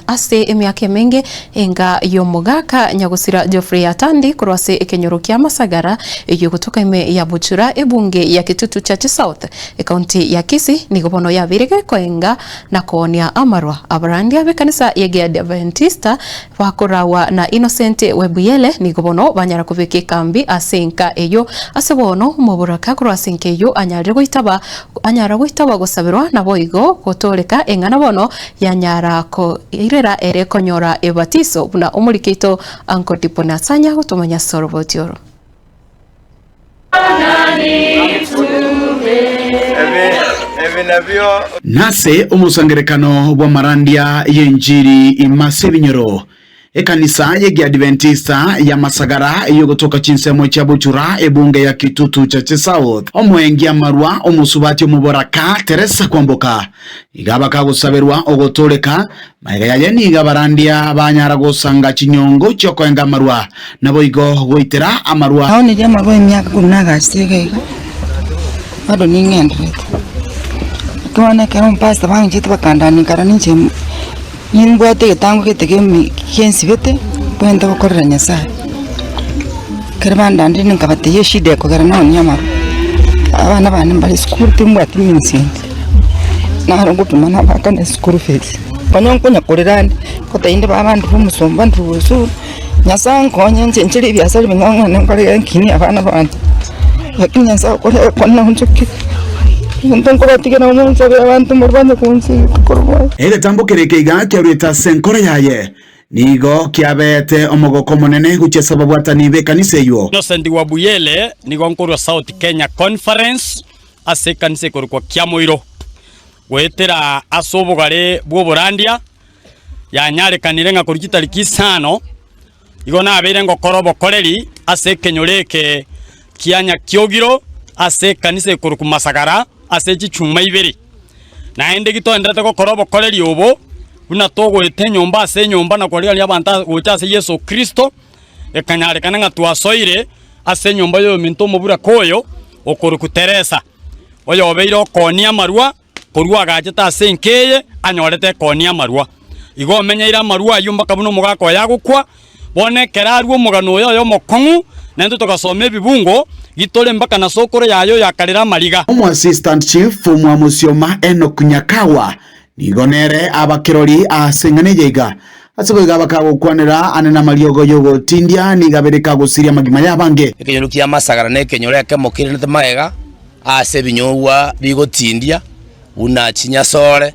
Ase emiaka emenge enga y'omogaka nyagosira Geoffrey Atandi korwa ase ekenyoro kia Masagara eyio egotoka ime ya Buchura ebunge ya Kitutu Chache South ekaunti ya Kisii nigo bono yabeire gekoenga na koonia amarwa. Abarandia b'ekanisa y'Egeadventista Bakoragwa na Innocent Webuyele nigo bono banyara kobeka ekambi ase enka eyio. Ase bono omoboraka korwa ase enka eyio anyarire goitaba anyara goitaba gosaberwa naboigo gotooreka eng'ana bono yanyara koirera ere konyora ebatiso buna omoriki oito Uncle Dipo Nasanya gotomanya ase oroboti oro. Nase omosangerekano bw'amarandia y'enchiri ime ase ebinyoro, ekanisa y'Egiadventista ya Masagara ey'ogotoka chinsemo chia Buchura ebunge ya Kitutu Chache South, omoengi amarwa omosubati omoboraka Teresa Kwamboka iga bakagosaberwa ogotooreka Magega yaye nigo abarandia banyara gosanga chinyongo chi'okoenga amarwa, naboigo goitera amarwa. Naonirie amarwa emiaka korwa nagachete iga iga, bado ning'endererete. Naki bono ekero omopastor bang'inchete bakandania nkarora ninche nimbwate egetango gete kemi kiensibete, mbwenerete gokorera Nyasaye. Ekero bandandeire nkabatebia eshida ekogera naonia amarwa, abana bane mbare esukuru timbwati means ende. Naro ngopima nabakane eschool fees, konya nkonya korera ande, ngotebia inde baba ndure omosomba ndure osuru, Nyasaye ankonye inche nchire ebiasara ebi ng'ang'ane nkore iga nkinie abana bane, lakini Nyasaye okore okone onchoke, egento nkobatigera monsabe abanto mbare banye konsiga korwa bono. Egetambo keria ekeiga kiaruete ase enkoro yaye, nigo kiabeete omogoko omonene gochia ase ababwatani b'ekanisa eyio. Innocent Wabuyele nigo nkorwa South Kenya Conference ase ekanisa ekorokwa Kiamoiro, goetera ase obogare bw'oborandia, yanyarekanire ng'a korwa chitariki isano, igo nabeire ngokora obokoreri ase ekenyoro eke kia Nyakiogiro, ase ekanisa ekorokwa Masagara, ase chichuma ibere. Naende gitoenderete gokora obokoreri obo, buna togoeta enyomba ase enyomba na korigereria abanto gocha ase Yeso Kristo, ekanyarekana ng'a twasoire ase enyomba y'oyominto omoburaka oyo, okorokwa Teresa, oyobeire okoonia amarwa korwa agachete ase enka eye anyorete ekoonia amarwa. Igo omenyeire amarwa ayio mpaka buna omogaka oye agokwa. Bono ekero arua omogano oye oye omokong'u, naintwe togasoma ebibungo, gitore mpaka na sokoro yaye oyo akarera amariga. Omoassistant Chief Omwamosioma Enock Nyakawa nigo nere abakirori ase eng'ana eye iga. Ase boigo abakagokwanera ane namariogo y'ogotindia nigo abere kagosiria amagima y'abange. Ekenyoro ki'amasagara nekenyoro ekemo kerenete magega ase ebinyogwa bigotindia buna chinyasore,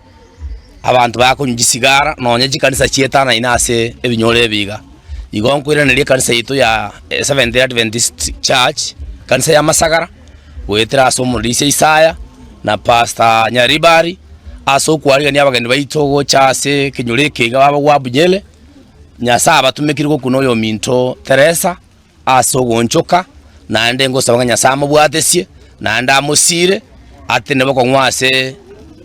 abanto bakonywa chisigara, nonya chikanisa chietanaine ase ebinyoro ebi iga. Igo nkoiraneria ekanisa yaito ya Seventh Day Adventist Church, ekanisa y'amasagara, goetera ase omorisia Isaya na Pastor Nyaribari, ase okwarigania abageni baito gocha ase ekenyoro eke iga baba gwa Bunyele, Nyasae abatumekire gokuna oyominto Teresa ase ogoonchoka, naende ngosaba ng'a Nyasae amobwatesie, naende amosiire, atene bokong'u ase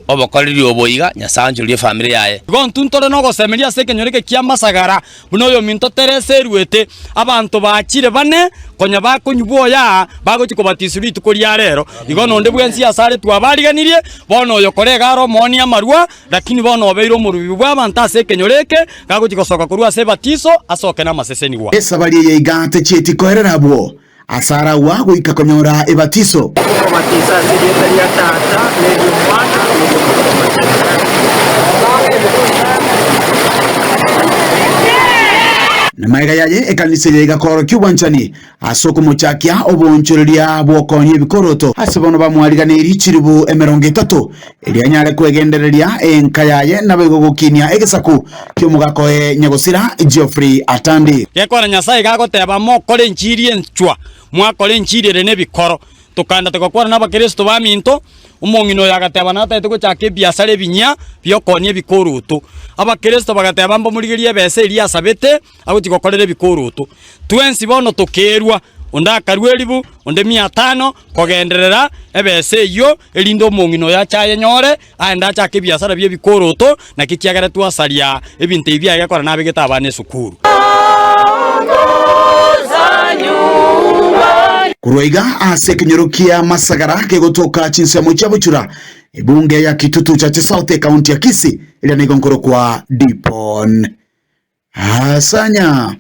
obokoreri obo iga, Nyasae anchorie efamiri yaye. Igo intwe ntore nogosemeria ase ekenyoro eke ki'amasagara, buna oyominto Teresa eruete, abanto bachire bane konya bakonywa bwoya aa, bagochia kobatiswa rituko ria rero. Igo nonde bwensi asare twabariganirie, bono oyokora iga are omoonia amarwa, lakini bono obeire omorubi bw'abanto ase ekenyoro eke, gagochia gosoka korwa ase ebatiso, asoke namasesenigwa. Esabari eye iga techieti koerera abwo, ase aragwa goika konyora ebatiso. Okobatisa ase erieta ria Tata, na eri'Omwana, na eri'Omoika Omochenu. Na magega yaye ekanisa eye igakoorokia obwanchani ase okomochakia oboonchoreria bw'okoonia ebikoroto ase bono bamwariganeirie chilifu 30, erio anyare kwegendereria enka yaye naboigo gokinia egesaku ki'omogaka oye nyagosira Geoffrey Atandi. Gekora Nyasae iga agoteba, Mokore enchiri enchwa, mwakora enchiri ere nebikoro. Tokanda togakwana nabakeresto baminto, omong'ina oyo agateba natagete gochaka ebiasara ebinyia bi'okoonia ebikoroto. Abakeresto bagateba mbamorigerie ebesa eria asabete agochia gokorera ebikoroto. Twensi bono tokerua, onde akarua elifu, onde mia tano, kogenderera ebesa eyio, erinde omong'ina oyo ache ayenyore, aende achake ebiasara bi'ebikoroto, naki ekiagera twasaria ebinto ebi biaye gekora nabegete abana esukuru. Korwa iga ase ekenyoro kia Masagara kegotoka chinsemo chia Buchura, ebunge ya Kitutu Chache South ekaunti ya Kisii, eria nigo nkorokwa Dipon Asanya.